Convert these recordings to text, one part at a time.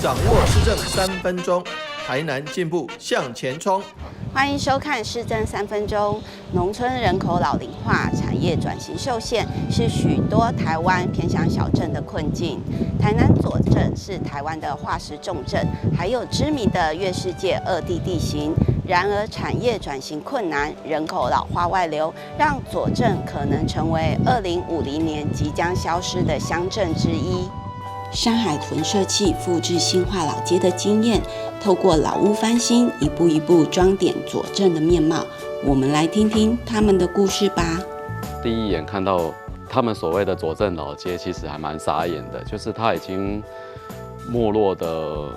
掌握市政三分鐘，台南進步向前衝。歡迎收看市政三分鐘。農村人口老齡化、產業轉型受限，是許多台灣偏鄉小鎮的困境。台南左鎮是台灣的化石重鎮，還有知名的月世界惡地地形。然而，產業轉型困難，人口老化外流，讓左鎮可能成為2050年即將消失的鄉鎮之一。山海屯社企複製新化老街的經驗，透過老屋翻新，一步一步裝點左鎮的面貌。我們來聽聽他們的故事吧。第一眼看到他們所謂的左鎮老街，其實還蠻傻眼的，就是它已經沒落的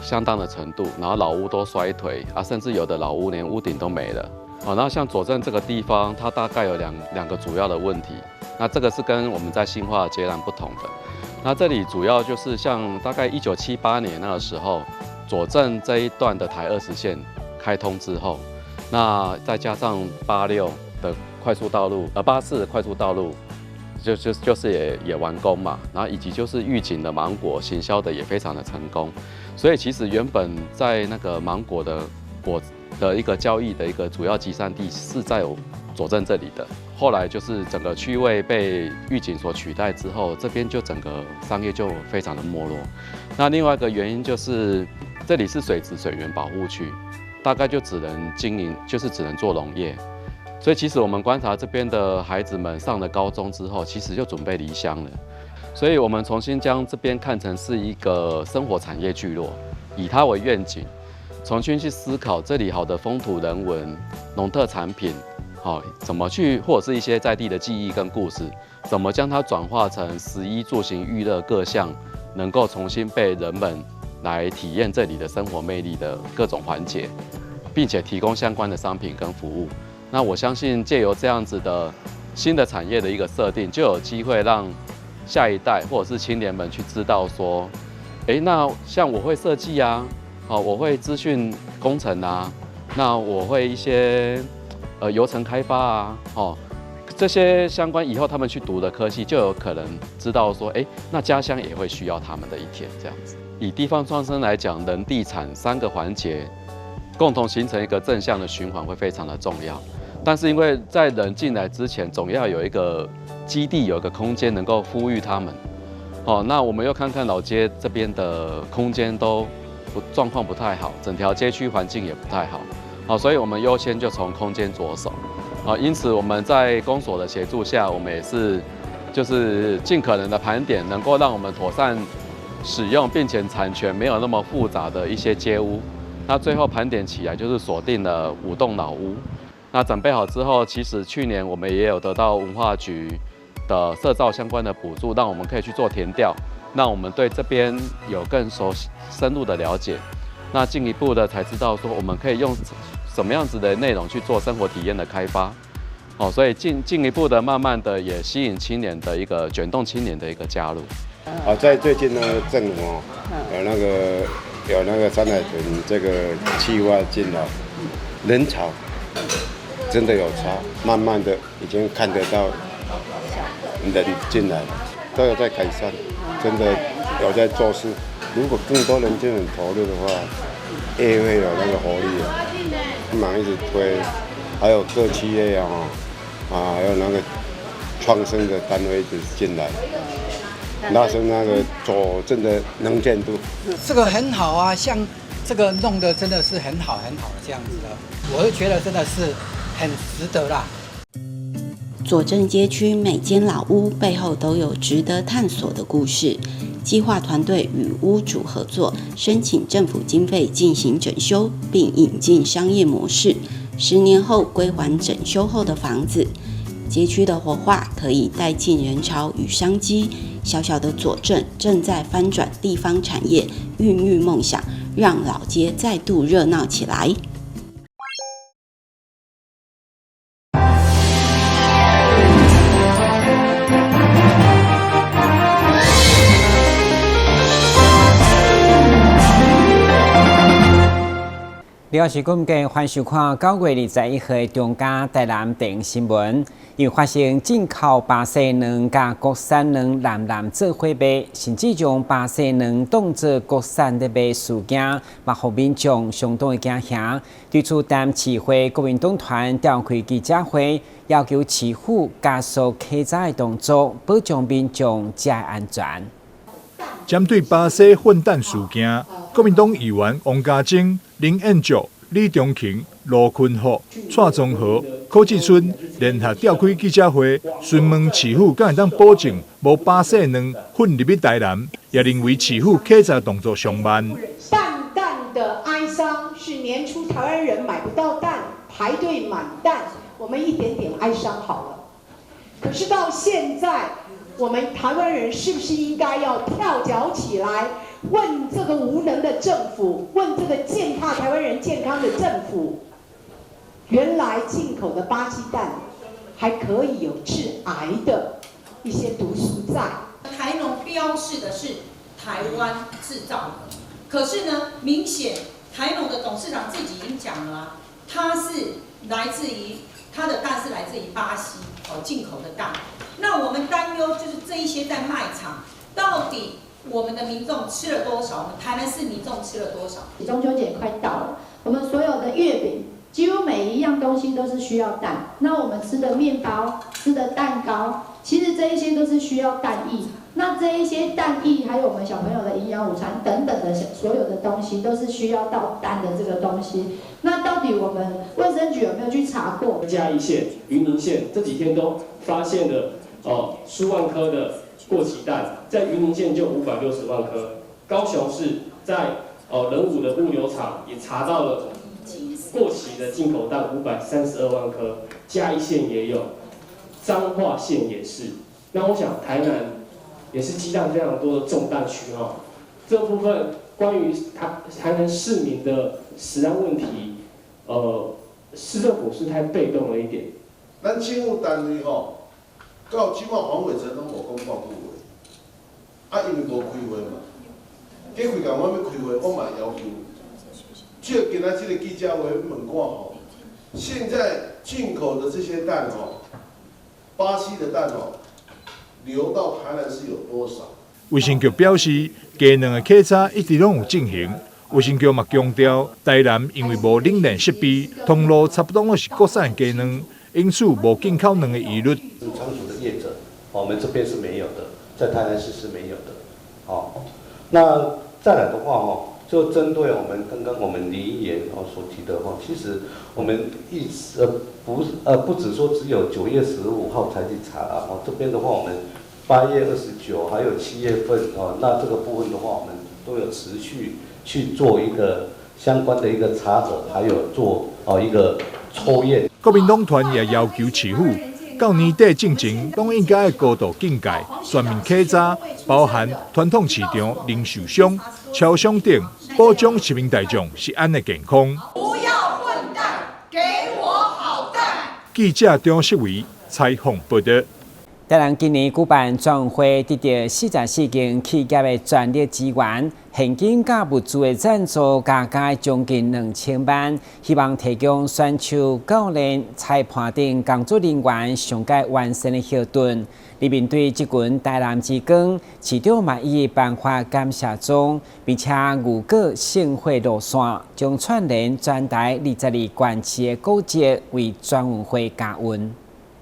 相當的程度，然後老屋都衰退啊，甚至有的老屋連屋頂都沒了。好，那像左鎮這個地方，它大概有兩個主要的問題。那這個是跟我們在新化截然不同的。那這裡主要就是像大概1978年那個時候，左鎮這一段的台20線開通之後，那再加上86的快速道路，84的快速道路，就是也完工嘛，然後以及就是玉井的芒果行銷的也非常的成功，所以其實原本在那個芒果的果的一個交易的一個主要集散地是在左鎮這裡的。後來就是整個區位被玉井所取代之後，這邊就整個商業就非常的沒落。那另外一個原因就是這裡是水質水源保護區，大概就只能經營，就是只能做農業。所以其實我們觀察這邊的孩子們上了高中之後，其實就準備離鄉了。所以我們重新將這邊看成是一個生活產業聚落，以它為願景，重新去思考這裡好的風土人文、農特產品。好，怎麼去，或者是一些在地的記憶跟故事，怎麼將它轉化成食衣住行娛樂各項，能夠重新被人們來體驗這裡的生活魅力的各種環節，並且提供相關的商品跟服務。那我相信借由這樣子的新的產業的一個設定，就有機會讓下一代或者是青年們去知道說，欸，那像我會設計啊，好，我會資訊工程啊，那我會一些遊程開發啊，哦，這些相關以後他們去讀的科系，就有可能知道說，欸，那家鄉也會需要他們的一天，這樣子。以地方創生來講，人、地產三個環節共同形成一個正向的循環，會非常的重要。但是因為在人進來之前，總要有一個基地，有一個空間能夠孵育他們。哦，那我們又看看老街這邊的空間都不狀況不太好，整條街區環境也不太好。好，所以我們優先就從空間着手。好，因此我們在公所的協助下，我們也是就是盡可能的盤點，能夠讓我們妥善使用，並且產權沒有那麼複雜的一些街屋。那最後盤點起來，就是鎖定了五棟老屋。那準備好之後，其實去年我們也有得到文化局的社造相關的補助，讓我們可以去做田調，讓我們對這邊有更熟深入的了解。那進一步的才知道說，我們可以用什麼樣子的內容去做生活體驗的開發，哦，所以進一步的慢慢的也吸引青年的一個捲動青年的一個加入。啊，在最近呢，政府哦，有那個山海屯這個計劃進來，人潮真的有差，慢慢的已經看得到人進來了，都有在改善，真的有在做事。如果更多人進來投入的話，也會有那個活力啊。忙一直推，還有各企業啊，啊，還有那個創生的單位一直進來，拉升那個左鎮的能見度。這個很好啊，像這個弄得真的是很好很好這樣子的，我就覺得真的是很值得啦。左鎮街區每間老屋背後都有值得探索的故事。計劃團隊與屋主合作，申請政府經費進行整修，並引進商業模式。10年後歸還整修後的房子。街區的活化可以帶進人潮與商機。小小的左鎮正在翻轉地方產業，孕育夢想，讓老街再度熱鬧起來。你好，是今日歡迎收看9月21號的中嘉台南電視新聞。因為發生進口巴西卵佮國產卵濫濫做伙賣，甚至將巴西卵當做國產咧賣事件，嘛予民眾相當的驚嚇。對此，台南市會國民黨團召開記者會，要求市府加速稽查的動作，保障民眾食安全。針對巴西混蛋事件，國民黨議員王家珍、林彥卓、李中勤、盧坤福、蔡宗和、柯志春聯合召開記者會，詢問市府敢會當保證無巴西卵混入去台南，也認為市府稽查動作尚慢。蛋蛋的哀傷是年初台灣人買不到蛋，排隊買蛋，我們一點點哀傷好了。可是到現在，我們台灣人是不是應該要跳腳起來，問這個無能的政府，問這個踐踏台灣人健康的政府，原來進口的巴西蛋還可以有致癌的一些毒素在。台農標示的是台灣製造的，可是呢，明顯台農的董事長自己已經講了啊，他是來自於他的蛋是來自於巴西哦進口的蛋。那我們擔憂就是這一些在賣場，到底我們的民眾吃了多少？我們台南市民眾吃了多少？中秋節快到了，我們所有的月餅，幾乎每一樣東西都是需要蛋。那我們吃的麵包、吃的蛋糕，其實這一些都是需要蛋液。那這一些蛋液，還有我們小朋友的營養午餐等等的所有的東西，都是需要到蛋的這個東西。那到底我們衛生局有沒有去查過？嘉義縣、雲林縣這幾天都發現了哦數萬顆的過期蛋，在雲林縣就560萬顆，高雄市在哦仁武的物流廠也查到了過期的進口蛋532萬顆，嘉義縣也有，彰化縣也是。那我想台南也是雞蛋非常多的重蛋區哦，這部分關於台南市民的食安問題，市政府是太被動了一點。咱政府單位吼，到這擺黃偉哲攏無講半句話，啊，因為無開會嘛，計開共我欲開會，我嘛要求，就今仔這個記者會問我吼，現在進口的這些蛋吼，巴西的蛋吼，流到台南市有多少？衛生局表示，雞卵的稽查一直攏有進行。衛生局嘛強調，台南因為無冷鏈設備，通路差不多攏是國產雞卵，因此無進口卵的疑慮。倉儲的業者，我們這邊是沒有的，在台南市是沒有的。好，那再來的話，哦，就針對我們剛剛我們林議員哦所提的話，其實我們一直不不止說只有9月15號才去查啊，哦這邊的話，我們8月29還有7月份哦，那這個部分的話，我們都有持續去做一個相關的一個查核，還有做哦一個抽驗。國民黨團也要求市府到年底進前，攏應該高度警戒，全面稽查，包含傳統市場、零售商、超商等，保障市民大眾食安的健康。不要混蛋，給我好蛋。記者張世維採訪報道。台南今年舉辦全運會，得著44間企業的全力支援，現金佮物資的贊助加加將近2000萬，希望提供選手、教練、裁判等工作人員上蓋完善的後盾。裡面對這群台南之光，市長嘛已頒發感謝狀，並且預告盛會路線將串聯全台22縣市的古蹟，為全運會加溫。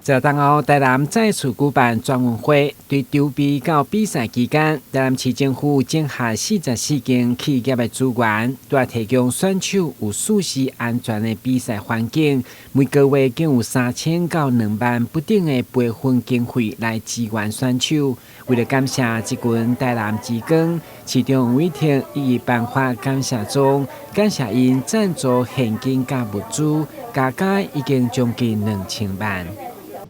在當後，台南再次舉辦全運會，對籌備到比賽期間，台南市政府整合44間企業的資源，對提供選手有舒適安全的比賽環境。每個月共有3000到2萬不等的培訓經費來支援選手。為了感謝這群台南之光，市長王偉霆一一頒發感謝狀，感謝𪜶贊助現金佮物資，加加已經將近2000萬。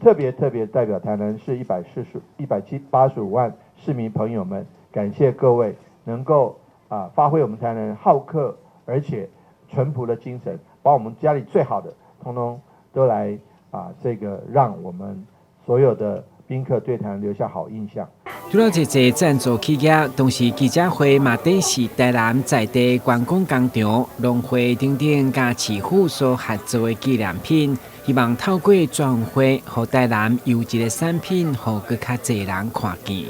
特別特別代表台南市185萬市民朋友們，感謝各位能夠啊發揮我們台南好客而且淳樸的精神，把我們家裡最好的，通通都來啊這個讓我們所有的賓客對台南留下好印象。除了這濟贊助企業，同時記者會嘛展示台南在地觀光工廠、農會等等，佮市府所合作的紀念品，希望透過全運會，予台南優質的產品，予閣較濟人看見。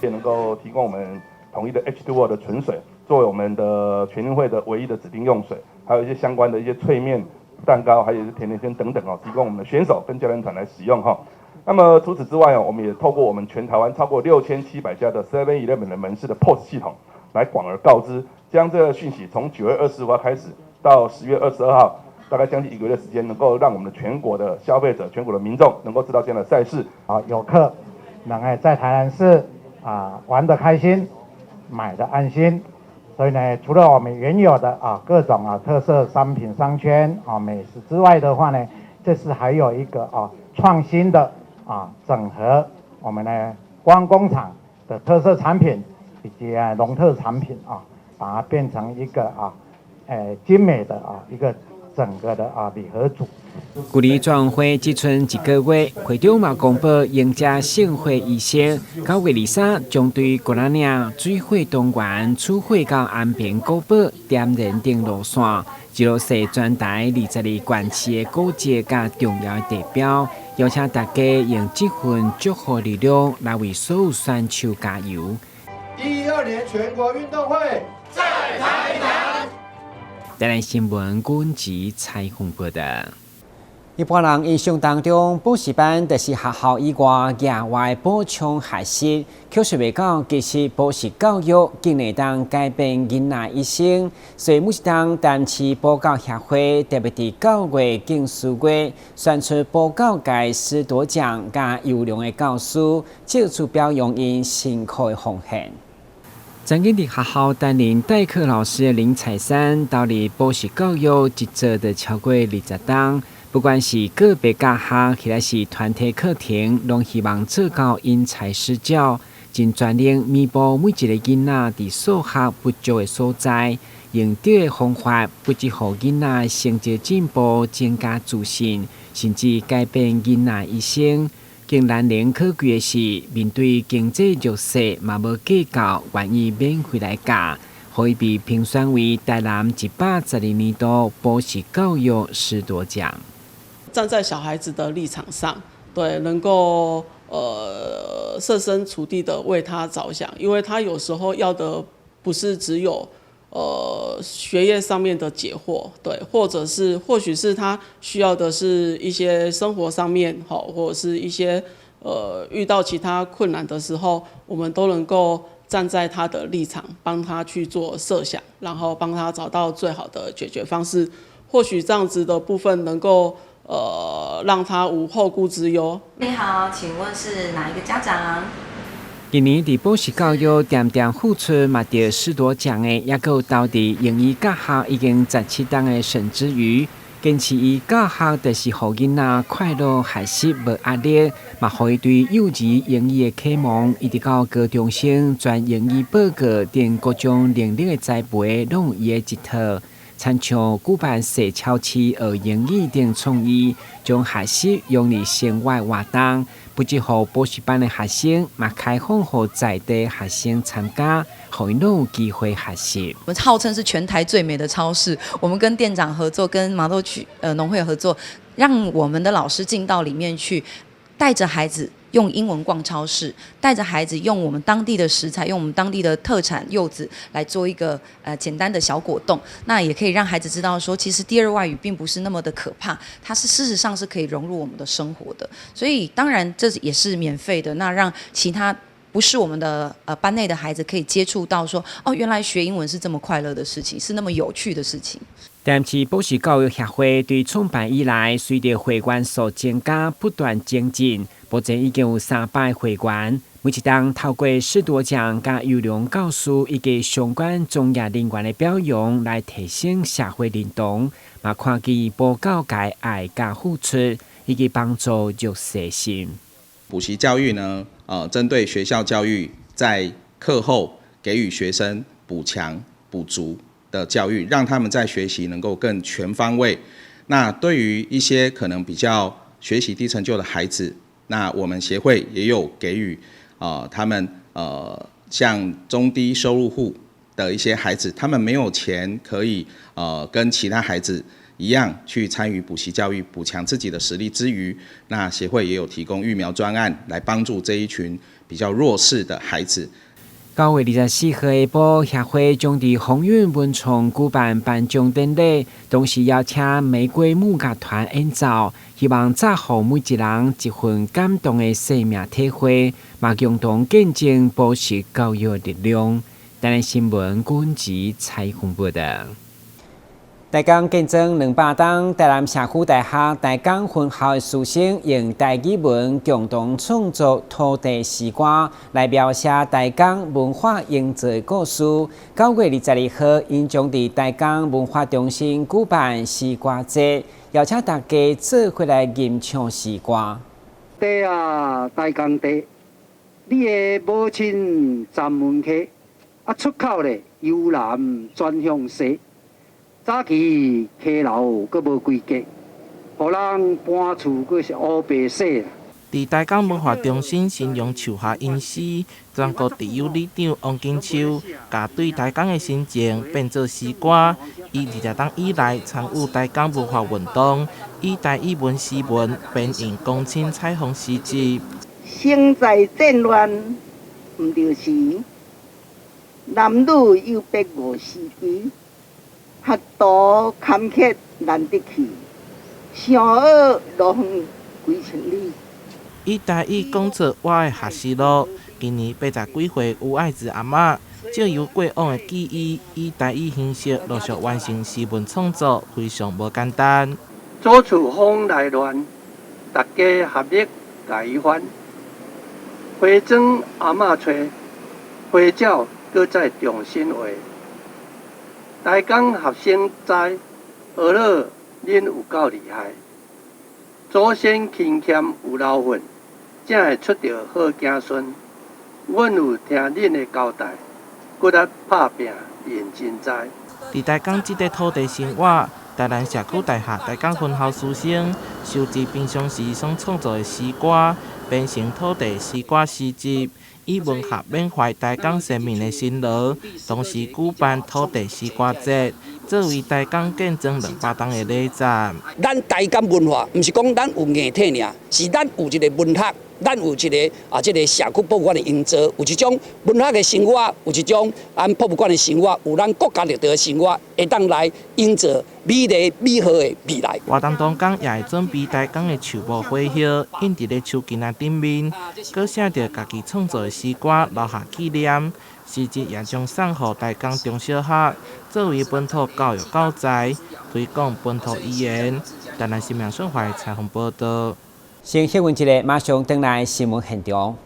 也能夠提供我們統一的 H2O 的純水，作為我們的全運會的唯一的指定用水，還有一些相關的一些脆麵、蛋糕，還有一些甜甜圈等等哦，提供我們的選手跟教練團來使用哈。那麼除此之外哦，我們也透過我們全台灣超過6700家的 Seven Eleven 的門市的 POS 系統，來廣而告之，將這個訊息從9月25號開始到10月22號，大概將近一個月的時間，能夠讓我們的全國的消費者、全國的民眾能夠知道這樣的賽事。啊，遊客能夠在台南市啊玩得開心，買得安心。所以呢，除了我們原有的啊各種啊特色商品商圈啊美食之外的話呢，這次還有一個啊創新的啊整合我們的觀光工廠的特色產品以及啊農特產品啊，把它變成一個啊精美的啊一個整個的啊禮盒組。距離全運會只賰一個月，會長嘛公布迎接盛會儀式。9月23將對姑仔嶺水貨東園出貨到安平古堡點燃頂路線，一路踅全台22縣市的古蹟佮重要地標，邀請大家用這份祝福力量來為所有選手加油。112年全國運動會在台南。台南新聞軍籍採訪報道。一般人印象當中，補習班就是學校以外額外補充學習，卻想袂到其實補習教育竟會當改變囡仔一生。所以每一冬台南市補教協會特別佇9月敬師月選出補教界師鐸獎佮優良的教師，藉此表揚𪜶辛苦的奉獻。曾經佇學校擔任代課老師的林彩珊，投入補習教育一做就超過20冬。不管是個別教學，抑或是團體課程，攏希望做到因材施教，盡全力彌補每一個囡仔佇數學不足的所在，用對的方法，不只予囡仔成績進步，增加自信，甚至改變囡仔一生。更難能可貴的是，面對經濟弱勢，嘛無計較，願意免費來教。予伊被評選為台南112年度補習教育師鐸獎。站在小孩子的立場上，對，能夠設身處地的為他着想，因為他有時候要的不是只有學業上面的解惑，對，或者是或許是他需要的是一些生活上面，好，或者是一些遇到其他困難的時候，我們都能夠站在他的立場，幫他去做設想，然後幫他找到最好的解決方式。或許這樣子的部分能夠讓他無後顧之憂。你好，請問是哪一個家長？今年佇補習教育恬恬付出嘛得師鐸獎的，抑閣有投入英語教學已經17冬的沈之瑜，堅持伊教學就是予囡仔快樂學習無壓力，嘛予伊對幼兒英語的啟蒙，一直到高中生全英語報告等各種能力的栽培，攏有伊的一套。親像舉辦踅超市學英語等創意，將學習融入生活活動，不只予補習班的學生，嘛開放予在地學生參加，予𪜶攏有機會學習。我們號稱是全台最美的超市，我們跟店長合作，跟馬豆區農會合作，讓我們的老師進到裡面去，帶着孩子用英文逛超市，帶着孩子用我們當地的食材，用我們當地的特產柚子來做一個簡單的小果凍。那也可以讓孩子知道說，其實第二外語並不是那麼的可怕，它是事實上是可以融入我們的生活的。所以當然這也是免費的，那讓其他不是我們的班內的孩子可以接觸到說，哦，原來學英文是這麼快樂的事情，是那麼有趣的事情。台南市補習教育協會對創辦以來，隨著會員數增加，不斷精進。目前已經有300會員。每一冬透過師鐸獎佮優良教師以及相關專業人員的表揚，來提升社會認同，嘛看見補教界愛佮付出，以及幫助弱勢生。補習教育呢，針對學校教育，在課後給予學生補強、補足的教育，讓他們在學習能夠更全方位。那對於一些可能比較學習低成就的孩子，那我們協會也有給予他們像中低收入戶的一些孩子，他們沒有錢可以跟其他孩子一樣去參與補習教育，補強自己的實力之餘，那協會也有提供育苗專案來幫助這一群比較弱勢的孩子。9月24號下晡，協會將佇鴻運文創舉辦頒獎典禮，同時邀請玫瑰木樂團演奏，希望載予每一人一份感動的生命體會，嘛共同見證補習教育的力量。台南新聞阮子采訪報導。台港建莊200冬，台南社區大學台港分校的師生用台語文共同創作土地詩歌，來描寫台港文化營造的故事。9月22號，𪜶將佇台港文化中心舉辦詩歌節，邀請大家做伙來吟唱詩歌。地啊，台港地，你的母親站門溪，啊出口咧由南轉向西。早期溪流閣無規格，予人搬厝閣是烏白洗。佇台港文化中心新榕樹下吟詩，全國特優里長王金秋，共對台港的心情變做詩歌。伊20冬以來參與台港文化運動，以台語文詩文編印公親彩虹詩集。生在戰亂，毋著時，男女有別五時期。學徒坎坷難得去，想學路遠幾千里。以台語講出我的學習路。今年80幾歲吳愛子阿嬤，藉由過往的記憶，以台語形式陸續完成詩文創作，非常無簡單。祖厝風來亂，大家合力共伊翻。花妝阿嬤揣，花鳥閣再重新畫。台港學生知，學了恁有夠厲害。祖先勤儉有勞奮，才會出著好子孫。阮有聽恁的交代，骨力拍拚認真知。佇台港這塊土地生活，台南社區大學台港分校師生收集平常時所創作的詩歌，編成土地詩歌詩集。以文學緬懷台港先民的辛勞，同時舉辦土地詩歌節，作為台港建莊200冬的禮讚。咱台港文化，毋是講咱有硬體爾，是咱有一個文學，咱有一個這個社區博物館的營造，有一種文學的生活，有一種咱博物館的生活，有咱國家特色的生活，會當來營造美麗美好的未來。活動當中也會準備台港的樹木花葉，印佇咧樹根仔頂面，閣寫著家己創作的詩歌，留下紀念。詩集也將送予台港中小學，作為本土教育教材，推廣本土語言。台南新聞順懷採訪報道。先歇困一下，馬上轉來新聞現場。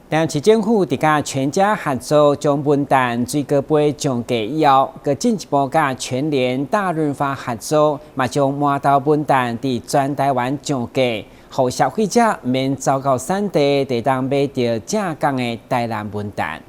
台南市政府佇佮全家合作，將文旦水果杯降價以後，閣進一步佮全聯大潤發合作，嘛將饃頭文旦佇全台灣降價，予消費者毋免走到產地，就會當買著正港的台南文旦。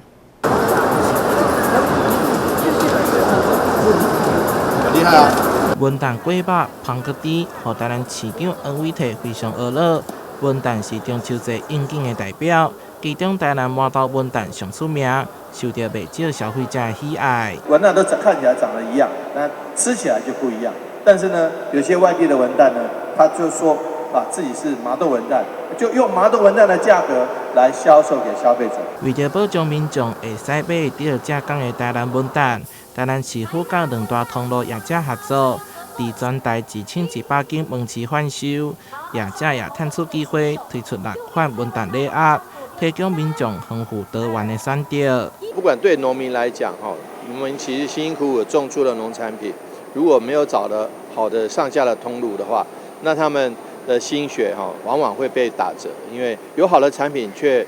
厲害啊！文旦粿肉芳閣甜，予台南市長黃偉哲非常呵咾。文旦是中秋節應景的代表。其中台南饃頭文旦上出名，受著袂少消費者的喜愛。文旦都看起來長得一樣，那吃起來就不一樣。但是呢，有些外地的文旦呢，他就說啊自己是麻豆文旦，就用麻豆文旦的價格來銷售給消費者。為著保障民眾會使買得著正港的台南文旦，台南市府佮兩大通路業者合作，佇全台2100間門市販售，業者也趁此機會推出6款文旦禮盒。提供民眾豐富多元的選擇。不管對農民來講，哈，農民其實辛辛苦苦種出了農產品，如果沒有找到好的上架的通路的話，那他們的心血哈，往往會被打折，因為有好的產品卻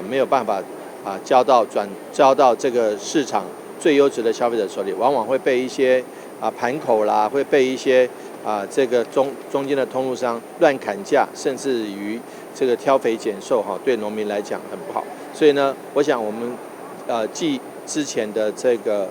沒有辦法交到這個市場最優質的消費者手裡，往往會被一些盤口啦，會被一些這個中間的通路商亂砍價，甚至於這個挑肥揀瘦哈，對農民來講很不好。所以呢，我想我們繼之前的這個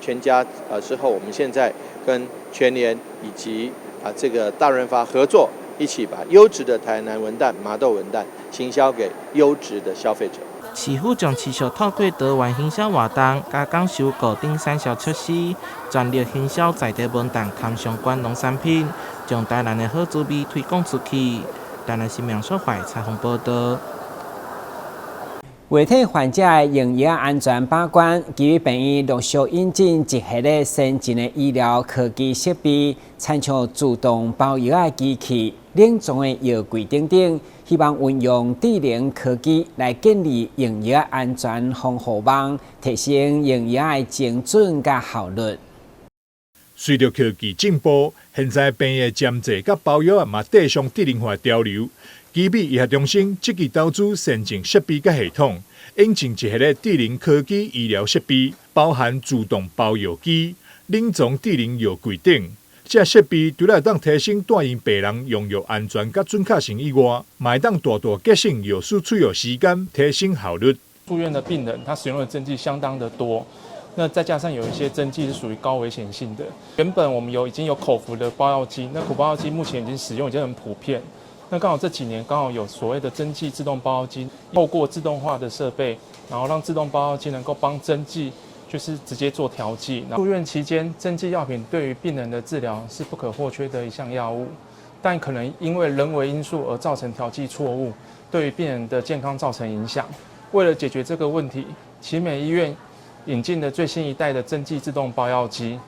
全家之後，我們現在跟全聯以及這個大潤發合作，一起把優質的台南文旦、麻豆文旦行銷給優質的消費者。市府將持續透過多元行銷活動、加工收購等產銷措施，全力行銷在地文旦和相關農產品，將台南的好滋味推廣出去。台南新聞所懷採訪報道。為替患者的用藥安全把關，基於病院陸續引進一系列先進的醫療科技設備，親像自動包藥的機器、冷藏的藥櫃等等，希望運用智能科技來建立用藥安全防護網，提升用藥的精準佮效率。隨著科技進步，現在病院針劑佮包藥嘛綴上智能化潮流。奇美醫學中心積極投資先進設備佮系統，引進一系列智能科技醫療設備，包含自動包藥機、冷藏智能藥櫃等。這設備除了會當提升住院病人用藥安全佮準確性以外，嘛會當大大節省藥師取藥時間，提升效率。住院的病人，他使用的針劑相當的多，那再加上有一些針劑是屬於高危險性的。原本我們有已經有口服的包藥機，那口包藥機目前已經使用已經很普遍。那剛好這幾年剛好有所謂的針劑自動包藥機，透過自動化的設備，然後讓自動包藥機能夠幫針劑就是直接做調劑。住院期間，針劑藥品對於病人的治療是不可或缺的一項藥物，但可能因為人為因素而造成調劑錯誤，對於病人的健康造成影響。為了解決這個問題，奇美醫院引進了最新一代的針劑自動包藥機。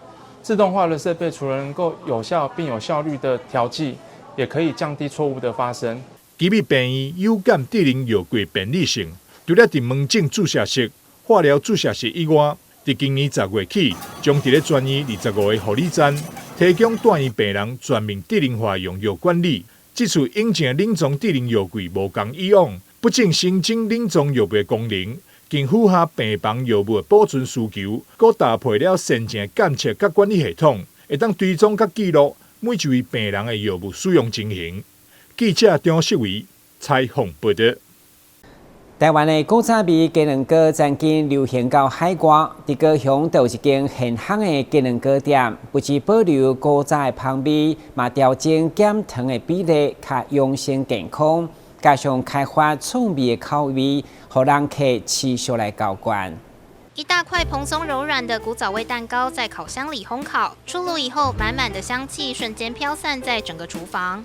自動化的設備除了能夠有效並有效率的調劑，也可以降低錯誤的發生。奇美病院有感智能藥櫃便利性，除了佇門診注射室、化療注射室以外，佇今年10月起，將佇咧全院25個護理站提供住院病人全面智能化用藥管理。這次引進的冷藏智能藥櫃無仝以往，不僅新增冷藏藥物的功能，更符合病房藥物的保存需求，閣搭配了先進的監測佮管理系統，會當追蹤佮記錄每一位病人的藥物使用情形。記者張世偉採訪報道。台灣的古早味雞卵糕曾經流行到海外，佇高雄就有一間現烘的雞卵糕店，不只保留古早的香味，嘛調整減糖的比例，較養生健康，加上開發創味的口味，予人客持續來交關。一大塊蓬鬆柔軟的古早味蛋糕在烤箱裡烘烤，出爐以後，滿滿的香氣瞬間飄散在整個廚房。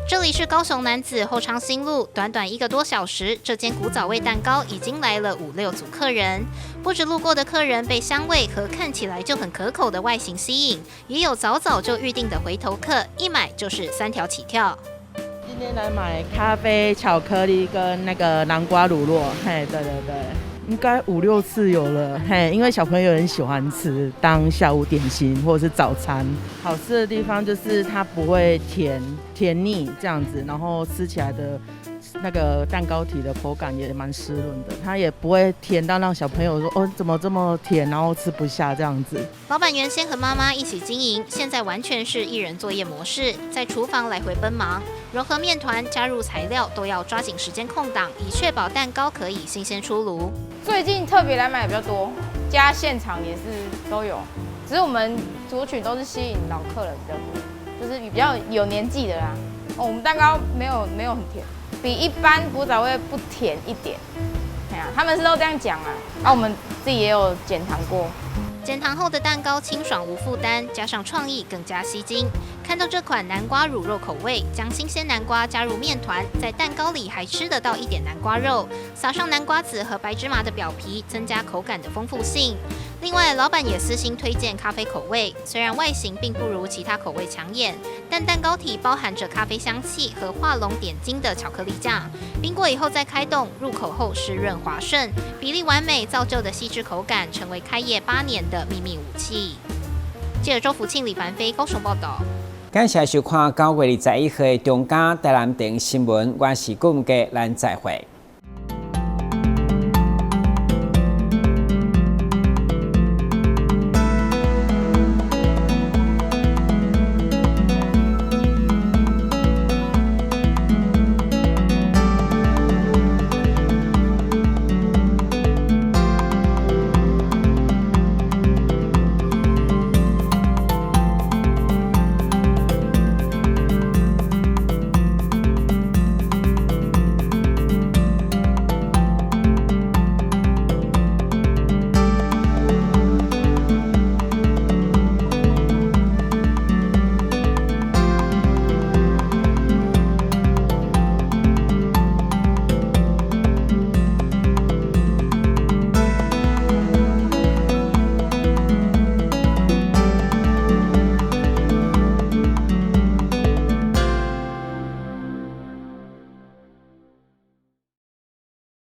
這裡是高雄楠梓後昌新路，短短一個多小時，這間古早味蛋糕已經來了五六組客人。不止路過的客人被香味和看起來就很可口的外形吸引，也有早早就預定的回頭客，一買就是三條起跳。今天來買咖啡、巧克力跟那個南瓜乳酪，嘿，對對對，應該五六次有了，嘿，因為小朋友很喜歡吃，當下午點心或者是早餐。好吃的地方就是它不會甜甜膩這樣子，然後吃起來的那個蛋糕體的口感也蠻濕潤的，它也不會甜到讓小朋友說哦怎麼這麼甜，然後吃不下這樣子。老闆原先和媽媽一起經營，現在完全是一人作業模式，在廚房來回奔忙，揉合麵團、加入材料都要抓緊時間空檔，以確保蛋糕可以新鮮出爐。最近特別來買比較多，加現場也是都有，只是我們族群都是吸引老客人比較多，就是比較有年紀的啦。哦，我們蛋糕沒有很甜，比一般古早味不甜一點。哎呀，他們是都這樣講啊，啊，我們自己也有減糖過。減糖後的蛋糕清爽無負擔，加上創意更加吸睛。看到這款南瓜乳酪口味，將新鮮南瓜加入麵團，在蛋糕裡還吃得到一點南瓜肉，撒上南瓜子和白芝麻的表皮，增加口感的豐富性。另外，老闆也私心推薦咖啡口味，雖然外形並不如其他口味搶眼，但蛋糕體包含着咖啡香氣和畫龍點睛的巧克力醬，冰過以後再開凍，入口後濕潤滑順，比例完美，造就的細緻口感，成為開業8年的秘密武器。記者周福慶、李凡飛高雄報道。感謝收看9月21號的中嘉台南電新聞，我是顧文傑，咱再會。